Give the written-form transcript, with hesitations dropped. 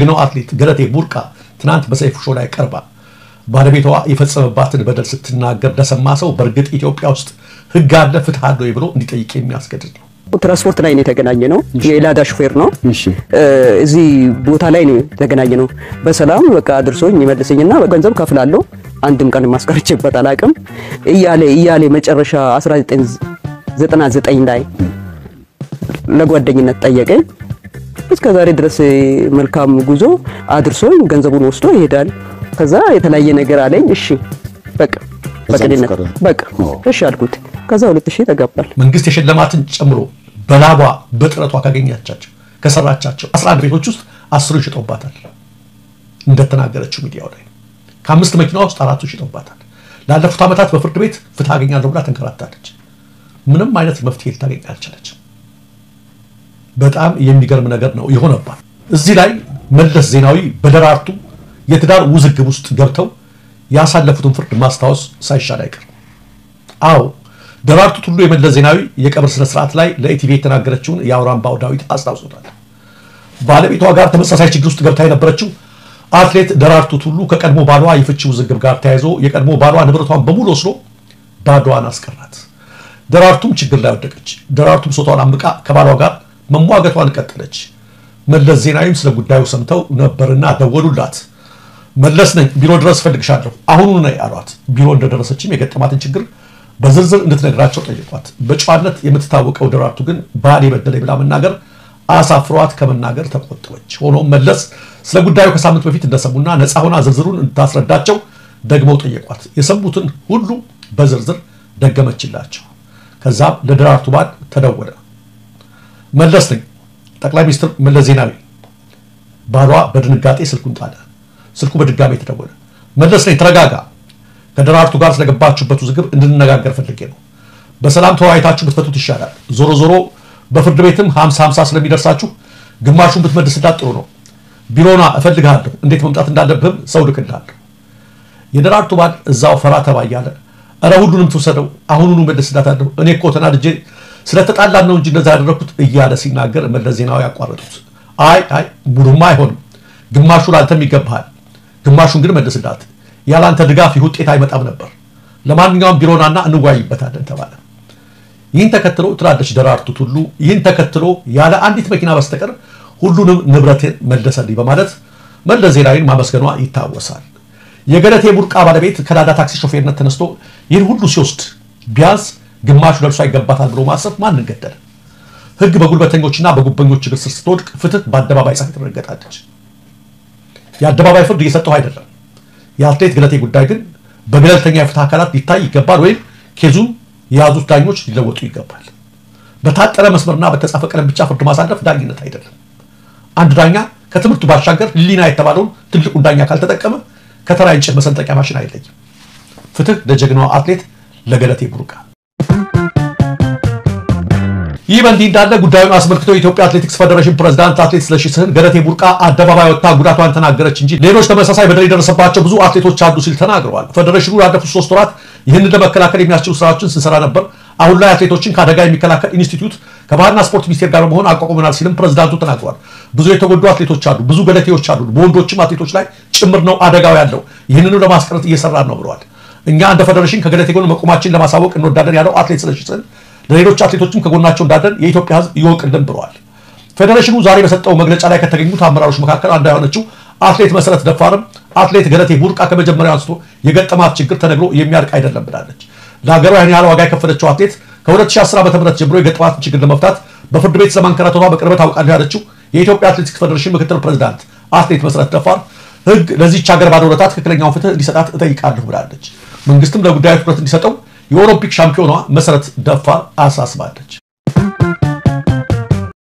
የጀግናው አትሌት ገለቴ ቡርቃ ትናንት በሰይፉ ሾው ላይ ቀርባ ባለቤቷ የፈጸመባትን በደል ስትናገር ለሰማ ሰው በእርግጥ ኢትዮጵያ ውስጥ ሕግ አለ፣ ፍትህ አለ ወይ ብሎ እንዲጠይቅ የሚያስገድድ ነው። ትራንስፖርት ላይ ነው የተገናኘ ነው። የኢላዳ ሹፌር ነው። እዚህ ቦታ ላይ ነው የተገናኘ ነው። በሰላም በቃ አድርሶኝ ይመልሰኝና ገንዘብ ከፍላለሁ፣ አንድም ቀን ማስቀርቼበት አላውቅም እያለ እያለ መጨረሻ 1999 ላይ ለጓደኝነት ጠየቀኝ። እስከ ዛሬ ድረስ መልካም ጉዞ አድርሶኝ ገንዘቡን ወስዶ ይሄዳል። ከዛ የተለያየ ነገር አለኝ። እሺ በቃ በቅንነት በቃ እሺ አልኩት። ከዛ 2000 ተጋባል። መንግስት የሸለማትን ጨምሮ በላቧ በጥረቷ ካገኛቻቸው ከሰራቻቸው 11 ቤቶች ውስጥ 10ሩ ይሸጠውባታል። እንደተናገረችው ሚዲያው ላይ ከአምስት መኪና ውስጥ 4ቱ ይሸጠውባታል። ላለፉት ዓመታት በፍርድ ቤት ፍትህ አገኛለሁ ብላ ተንከራታለች። ምንም አይነት መፍትሄ ልታገኝ አልቻለችም። በጣም የሚገርም ነገር ነው የሆነባት። እዚህ ላይ መለስ ዜናዊ በደራርቱ የትዳር ውዝግብ ውስጥ ገብተው ያሳለፉትን ፍርድ ማስታወስ ሳይሻል አይቀርም። አዎ፣ ደራርቱ ቱሉ የመለስ ዜናዊ የቀብር ስነ ስርዓት ላይ ለኢቲቪ የተናገረችውን የአውራምባው ዳዊት አስታውሶታል። ባለቤቷ ጋር ተመሳሳይ ችግር ውስጥ ገብታ የነበረችው አትሌት ደራርቱ ቱሉ ከቀድሞ ባሏ የፍቺ ውዝግብ ጋር ተያይዞ የቀድሞ ባሏ ንብረቷን በሙሉ ወስዶ ባዷን አስቀራት። ደራርቱም ችግር ላይ ወደቀች። ደራርቱም ሶቷን አምቃ ከባሏ ጋር መሟገቷን ቀጠለች። መለስ ዜናዊም ስለ ጉዳዩ ሰምተው ነበርና ደወሉላት። መለስ ነኝ፣ ቢሮ ድረስ እፈልግሻለሁ፣ አሁኑኑ ነይ አሏት። ቢሮ እንደደረሰችም የገጠማትን ችግር በዝርዝር እንድትነግራቸው ጠየቋት። በጨዋነት የምትታወቀው ደራርቱ ግን ባሌ በደለኝ ብላ መናገር አሳፍሯት ከመናገር ተቆጠበች። ሆኖም መለስ ስለ ጉዳዩ ከሳምንት በፊት እንደሰሙና ነፃ ሆና ዝርዝሩን እንድታስረዳቸው ደግመው ጠየቋት። የሰሙትን ሁሉ በዝርዝር ደገመችላቸው። ከዛም ለደራርቱ ባል ተደወለ። መለስ ነኝ፣ ጠቅላይ ሚኒስትር መለስ ዜናዊ። ባሏ በድንጋጤ ስልኩን ጣለ። ስልኩ በድጋሜ ተደወለ። መለስ ነኝ፣ ተረጋጋ። ከደራርቱ ጋር ስለገባችሁበት ውዝግብ እንድንነጋገር ፈልጌ ነው። በሰላም ተወያይታችሁ ብትፈቱት ይሻላል። ዞሮ ዞሮ በፍርድ ቤትም 50-50 ስለሚደርሳችሁ ግማሹን ብትመልስላት ጥሩ ነው። ቢሮና እፈልግሃለሁ፣ እንዴት መምጣት እንዳለብህም ሰው ልክልሃለሁ። የደራርቱ ባል እዛው ፈራ ተባ እያለ እረ ሁሉንም ትውሰደው፣ አሁኑኑ መልስላታለሁ፣ እኔ እኮ ተናድጄ ስለተጣላን ነው እንጂ እንደዛ ያደረኩት እያለ ሲናገር መለስ ዜናዊ ያቋረጡት። አይ አይ ሙሉማ አይሆንም፣ ግማሹ ላንተም ይገባሃል፣ ግማሹን ግን መልስላት፣ ያላንተ ድጋፍ ይህ ውጤት አይመጣም ነበር። ለማንኛውም ቢሮናና እንወያይበታለን ተባለ። ይህን ተከትሎ ትላለች ደራርቱ ቱሉ፣ ይህን ተከትሎ ያለ አንዲት መኪና በስተቀር ሁሉንም ንብረቴን መለሰልኝ በማለት መለስ ዜናዊን ማመስገኗ ይታወሳል። የገለቴ ቡርቃ ባለቤት ከላዳ ታክሲ ሾፌርነት ተነስቶ ይህን ሁሉ ሲወስድ ቢያንስ ግማሹ ለእርሷ ይገባታል ብሎ ማሰብ ማንን ገደለ? ሕግ በጉልበተኞችና በጉበኞች እግር ስር ስትወድቅ ፍትህ በአደባባይ ፀሐይ ትረገጣለች። የአደባባይ ፍርድ እየሰጠው አይደለም። የአትሌት ገለቴ ጉዳይ ግን በገለልተኛ የፍትህ አካላት ሊታይ ይገባል፣ ወይም case ኡን የያዙት ዳኞች ሊለወጡ ይገባል። በታጠረ መስመርና በተጻፈ ቀለም ብቻ ፍርድ ማሳለፍ ዳኝነት አይደለም። አንድ ዳኛ ከትምህርቱ ባሻገር ሕሊና የተባለውን ትልቁን ዳኛ ካልተጠቀመ ከተራ የእንጨት መሰንጠቂያ ማሽን አይለይም። ፍትህ ለጀግናዋ አትሌት ለገለቴ ቡርቃ። ይህ በእንዲህ እንዳለ ጉዳዩን አስመልክቶ የኢትዮጵያ አትሌቲክስ ፌዴሬሽን ፕሬዝዳንት አትሌት ስለሺ ስህን ገለቴ ቡርቃ አደባባይ ወጥታ ጉዳቷን ተናገረች እንጂ ሌሎች ተመሳሳይ በደል የደረሰባቸው ብዙ አትሌቶች አሉ ሲል ተናግረዋል። ፌዴሬሽኑ ላለፉት 3 ወራት ይህንን ለመከላከል የሚያስችሉ ስራዎችን ስንሰራ ነበር። አሁን ላይ አትሌቶችን ከአደጋ የሚከላከል ኢንስቲትዩት ከባህልና ስፖርት ሚኒስቴር ጋር በመሆን አቋቁመናል ሲልም ፕሬዝዳንቱ ተናግረዋል። ብዙ የተጎዱ አትሌቶች አሉ፣ ብዙ ገለቴዎች አሉ። በወንዶችም አትሌቶች ላይ ጭምር ነው አደጋው ያለው። ይህንኑ ለማስቀረት እየሰራን ነው ብለዋል። እኛ እንደ ፌዴሬሽን ከገለቴ ጎን መቆማችን ለማሳወቅ እንወዳለን ያለው አትሌት ስለሺ ስህን ለሌሎች አትሌቶችም ከጎናቸው እንዳለን የኢትዮጵያ ሕዝብ ይወቅልን ብለዋል። ፌዴሬሽኑ ዛሬ በሰጠው መግለጫ ላይ ከተገኙት አመራሮች መካከል አንዷ የሆነችው አትሌት መሰረት ደፋርም አትሌት ገለቴ ቡርቃ ከመጀመሪያው አንስቶ የገጠማት ችግር ተነግሮ የሚያልቅ አይደለም ብላለች። ለሀገሯ ያን ያህል ዋጋ የከፈለችው አትሌት ከ2010 ዓ.ም ጀምሮ የገጠማትን ችግር ለመፍታት በፍርድ ቤት ስለማንከራተቷ በቅርበት አውቃለሁ ያለችው የኢትዮጵያ አትሌቲክስ ፌዴሬሽን ምክትል ፕሬዝዳንት አትሌት መሰረት ደፋር ሕግ ለዚህች ሀገር ባለውለታ ትክክለኛውን ፍትህ እንዲሰጣት እጠይቃለሁ ብላለች። መንግስትም ለጉዳዩ ትኩረት እንዲሰጠው የኦሎምፒክ ሻምፒዮኗ መሰረት ደፋር አሳስባለች።